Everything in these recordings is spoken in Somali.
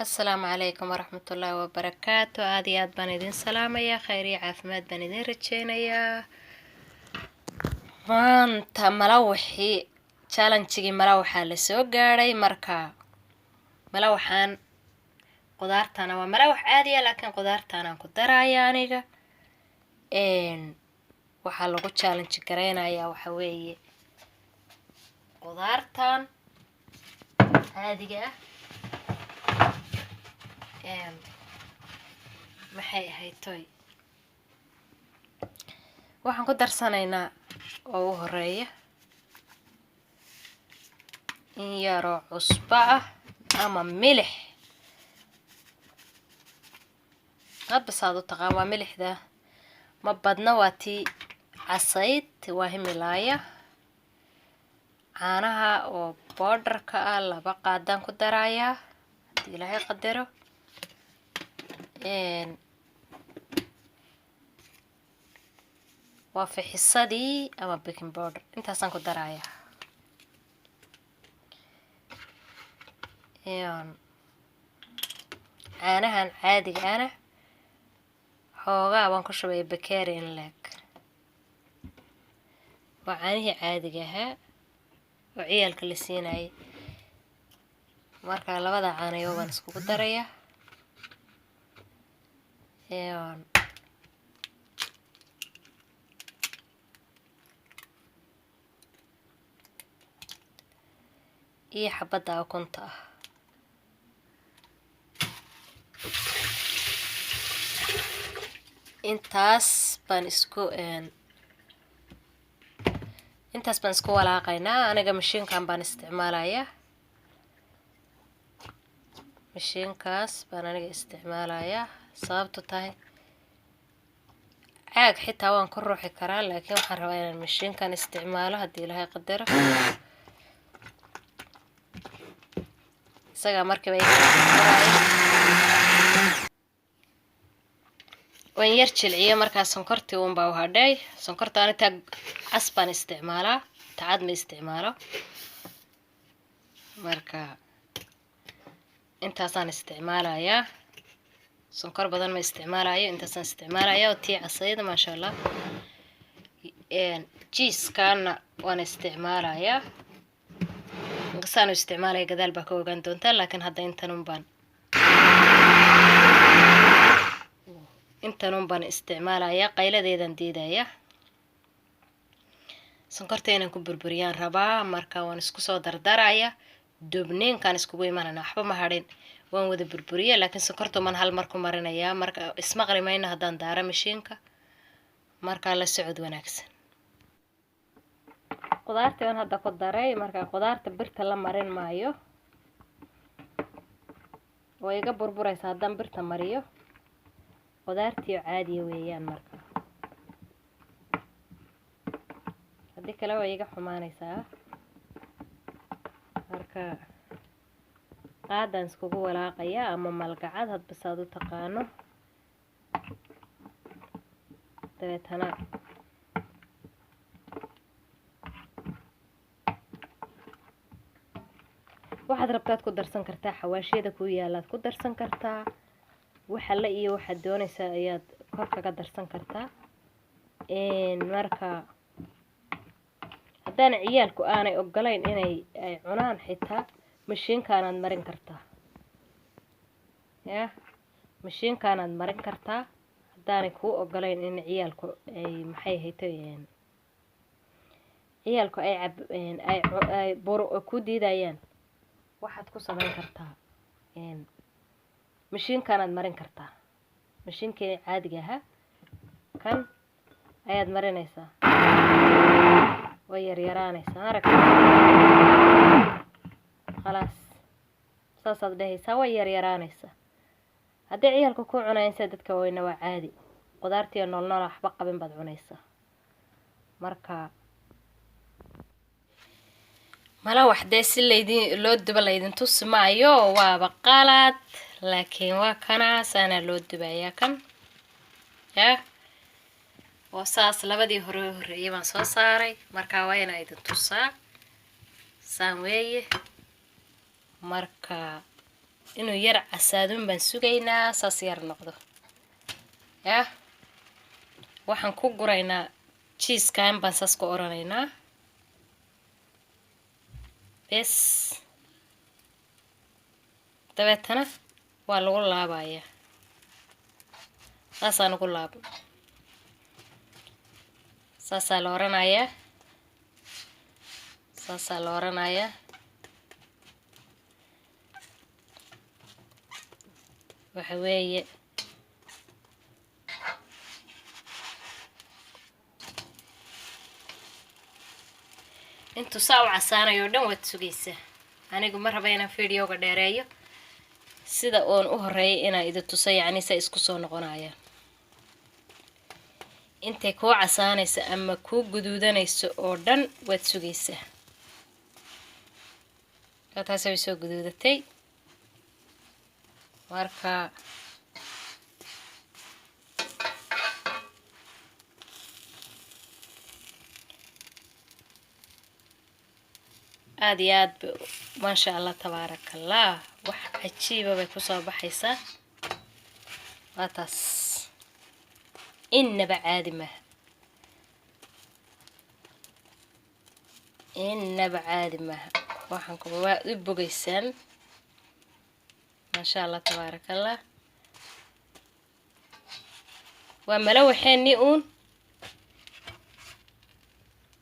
Asalaamu calaykum waraxmatullaahi wabarakaatu. Aada iyo aad baan idin salaamayaa, khayr iyo caafimaad baan idin rajeynayaa. Maanta malawaxii challenge-gii malawaxaa lasoo gaadhay. Marka malawaxaan qudaartana waa malawax caadiya, laakiin qudaartaanaan ku daraya aniga. Waxaa lagu challenge gareynayaa waxa weeye qudaartan caadiga ah. Maxay ahayd toy? Waxaan ku darsanaynaa oo u horeeya in yaroo cusbo ah ama milix, hadba saad u taqaan. Waa milixda, ma badna, waa tii casayd, waa Himilaaya. Caanaha oo powder-ka ah 2 qaadaan ku darayaa, haddii Ilaahay qadaro. Waa fixisadii ama baking powder, intaasaan ku darayaa. Caanahan caadiga ana xoogaa baan ku shubaya, bakeeri in leeg. Waa caanihii caadiga ahaa oo ciyaalka la siinayay. Marka labada caanayo baan iskugu darayaa. Iyo xabadda ukunta ah. Intaas baan isku walaaqaynaa. Aniga mashiinkan baan isticmaalayaa, mashiinkaas baan aniga isticmaalayaa. Sababtu tahay, caag xitaa waan ku ruuxi karaa, laakiin waxaan rabaa inaan mashiinkan isticmaalo, haddii Ilaahay qadaro. Isagaa markiiba waan yar jilciye. Markaa sonkortii uunbaa u hadhay. Sonkorta anitaa cas baan isticmaalaa, tacad ma isticmaalo. Marka intaasaan isticmaalayaa, sonkor badan ma isticmaalayo, intaasaan isticmaalaya oo tii casayda, maasha Allah. Cheese-kaana waan isticmaalayaa. Saan u isticmaalaya gadaal baa ka ogaan doontaa, laakiin hadda intanun baan isticmaalayaa. Qayladeedan diidaya, sonkorta inaan ku burburiyaan rabaa. Marka waan isku soo dardaraya, dubniinkaan iskugu imanana, waxba ma hadhin, waan wada burburiya, laakiin sonkorta man hal mar ku marinayaa. Marka ismaqli mayno haddaan daaro mashiinka. Markaa la socod wanaagsan. Qudaartii baan hadda ku daray. Marka qudaarta birta la marin maayo, way iga burburaysa haddaan birta mariyo. Qudaartii oo caadiya weeyaan, marka haddii kale way iga xumaanaysaa. Marka qaadaan iskugu walaaqayaa ama malgacad, hadba saad u taqaano. Dabeetana waxaad rabtaad ku darsan kartaa, xawaashiyada ku yaalaad ku darsan kartaa, waxa la iyo waxaad doonaysaa ayaad kor kaga darsan kartaa. Marka haddaana ciyaalku aanay ogolayn inay ay cunaan, xitaa mashiinkaanaad marin kartaa. Yah, mashiinkaanaad marin kartaa haddaanay kuu ogolayn in ciyaalku ay, maxay hayto, ciyaalku ay cab ay ay bur ku diidayaan. Waxaad ku samayn kartaa mashiinkaanaad marin kartaa. Mashiinkii caadiga ahaa kan ayaad marinaysaa, way yaryaraanaysaa. Arag, khalaas, saasaad dhehaysaa, way yaryaraanaysaa. Haddii ciyaalka ku cunayaan sida dadka weyna, waa caadi. Qudaartiiyo noolnoola waxba qabin baad cunaysaa. Marka malawax dee si laydin loo duba laydin tusi maayo, waaba qalad, laakiin waa kana saanaa loo dubayaa kan. Yah, oo saas labadii hore horreeyay baan soo saaray. Marka waa inaa idin tusaa, saan weeye. Marka Inuu yar casaadun baan sugaynaa, saas yar noqdo. Yah, waxaan ku guraynaa cheese-kan baan saas ku oranaynaa bes. Dabeetana waa lagu laabayaa, saasaan ugu laabo, saasaa la oranayaa, saasaa la oranayaa. Waxa weeye intuu saa u casaanayo o dhan waad sugaysaa. Anigu ma raba inaan videoga dheereeyo, sida oon u horeeyay inaan idi tuso, yacni say isku soo noqonayaan. Intay kuu casaanayso ama kuu guduudanayso oo dhan waad sugaysaa. Taasi way soo guduudatay. Marka aada iyo aad ba, maasha Allah, tabaaraka Allah, wax cajiiba bay kusoo baxaysaa. Waa taas, innaba caadi maaha, innaba caadi maaha. Waxaan kuba waa u bogaysaan, maasha Allah, tabaaraka Allah. Waa malawaxeeni uun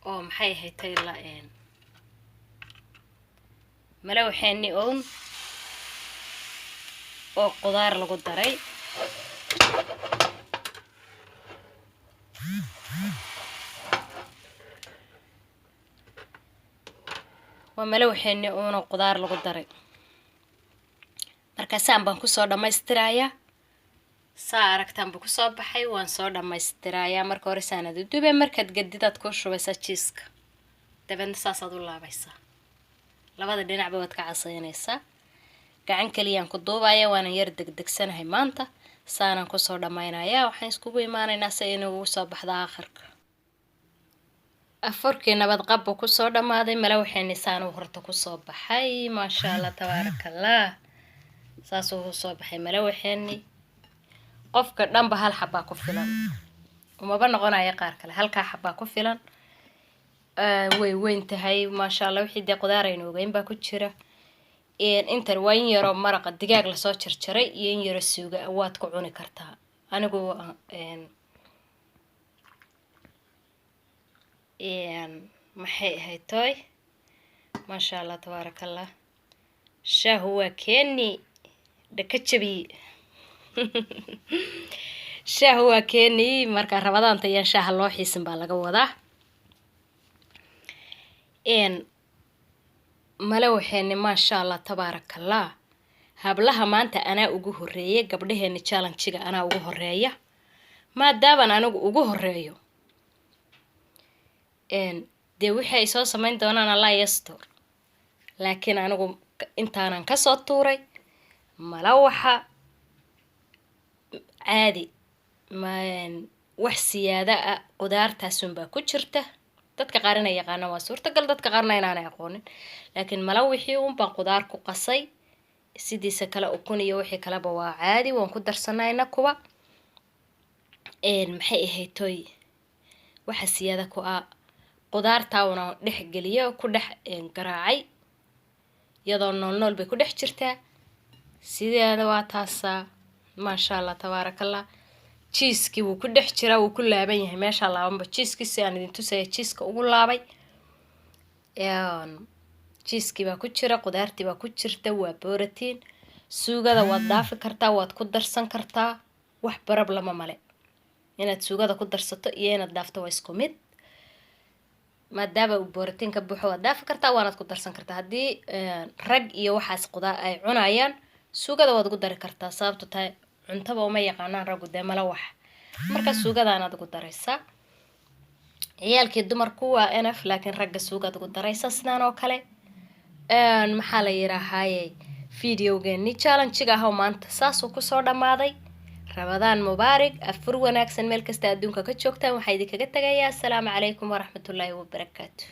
oo maxay ahayd tayla malawaxeeni uun oo qudaar lagu daray. Waa malawaxeeni uun oo qudaar lagu daray. Marka saan baan kusoo dhammaystirayaa. Saa aragtaan buu kusoo baxay. Waan soo dhammaystirayaa. Marka hore saanaad u dubay, markaad gadidaad ku shubaysaa cheese-ka, dabeedna saasaad u laabaysaa, labada dhinacba waad ka casaynaysaa. Gacan keliyaan ku duubaya, waanan yar degdegsanahay maanta. Saanaan kusoo dhammaynayaa. Waxaan iskugu imaanaynaa si inugu soo baxda aakhirka. Afurkii nabad qab buu kusoo dhammaaday. Malawaxeeni saanuu horta kusoo baxay, maasha Allah, tabaaraka Allah. Saasuu kusoo baxay malawaxeeni. Qofka dhanba hal xabbaa ku filan, umaba noqonayo qaar kale, halkaa xabbaa ku filan. Way weyn tahay, maasha Allah. Wixii dee qudaar aynu ogeyn baa ku jira. Intan waa in yaroo maraqa digaag lasoo jarjaray iyo in yaroo suuga, waad ku cuni kartaa. Anigu maxay ahayd toy, maasha Allah, tabaaraka Allah. Shaahu waa keeni dhaka jabiye, shaahu waa keeni. Marka Ramadaanta ayaan shaaha loo xiisin baa laga wadaa. Malawaxeeni, maasha Allah, tabaaraka Allah. Hablaha maanta anaa ugu horeeya, gabdhaheeni challenge-ga anaa ugu horeeya. Maadaaban anigu ugu horeeyo, dee wixii ay soo samayn doonaan Allah yastur, laakiin anigu intaanan kasoo tuuray malawaxa caadi ma wax siyaada ah, qudaartaasunbaa ku jirta. Dadka qaar inay yaqaanaan waa suurtagal, dadka qaarna inaanay aqoonin, laakiin malawixii unbaan qudaar ku qasay. Sidiisa kale ukun iyo wixii kaleba waa caadi, waan ku darsanayna kuwa. Maxay ahayd toy, waxa siyaada ku ah qudaartaa una dhex geliyo, ku dhex garaacay, iyadoo nool nool bay ku dhex jirtaa. Sideeda waa taasaa, maasha Allah, tabaarakallah. Cheese-kii wuu ku dhex jiraa, wuu ku laaban yahay meeshaa laabanba cheese-kii. Si aan idin tusaya cheese-ka ugu laabay, cheese-kii baa ku jira, qudaartii baa ku jirta, waa borotiin. Suugada waad dhaafi kartaa, waad ku darsan kartaa, wax barab lama male. Inaad suugada ku darsato iyo inaad dhaafto waa isku mid. Maadaama uu borotiin ka buuxo, waad dhaafi kartaa, waanaad ku darsan kartaa. Haddii rag iyo waxaas qudaar ay cunayaan, suugada waad ugu dari kartaa, sababto tahay cuntaba uma yaqaanaan raggu dee malawax. Marka suugadaanaad ugu daraysaa. Ciyaalkii dumarku waa nf, laakiin ragga suugaad ugu daraysaa sidaan oo kale. Maxaa la yidhaahaaye, videogeeni challenge-ga ah oo maanta saasuu kusoo dhammaaday. Ramadaan mubaarig, afur wanaagsan meel kasta adduunka ka joogtaan. Waxaa idinkaga tagayaa asalaamu calaykum waraxmatullaahi wabarakaatu.